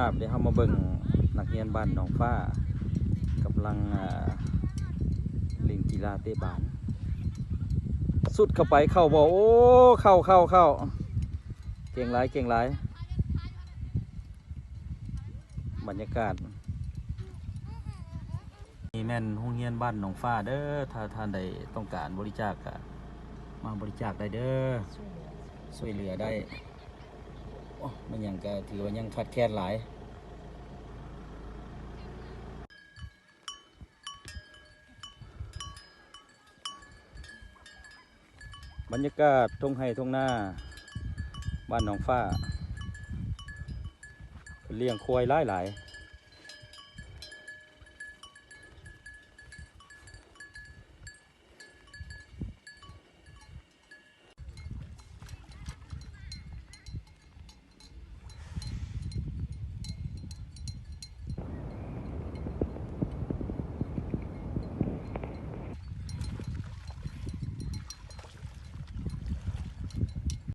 ບ ດຽວເຮົາມາເບິ່ງນັກຮຽນບ້ານໜອງຟ້າ ກຳລັງ ອ່າ ຫຼິ້ນກິລາເຕະບານ. ສຸດເຂົ້າໄປ ເຂົ້າບໍ່? ໂອ້ ເຂົ້າ ເຂົ້າ ເຂົ້າ ເກັ່ງຫຼາຍ ເກັ່ງຫຼາຍ. ບັນຍາກາດ ນີ້ແມ່ນໂຮງຮຽນບ້ານໜອງຟ້າເດີ້. ຖ້າທ່ານໃດຕ້ອງການບໍລິຈາກກະມາບໍລິຈາກໄດ້ເດີ້ ຊ່ວຍເຫຼືອໄດ້. ໂອ້ ແມ່ນຫຍັງກະຖືວ່າຍັງຂາດແຄນຫຼາຍ. ບັນຍາກາດທົ່ງໄຮ່ທົ່ງນາບ້ານໜອງຟ້າ ເພິ່ນລ້ຽງຄວາຍຫຼາຍໆ.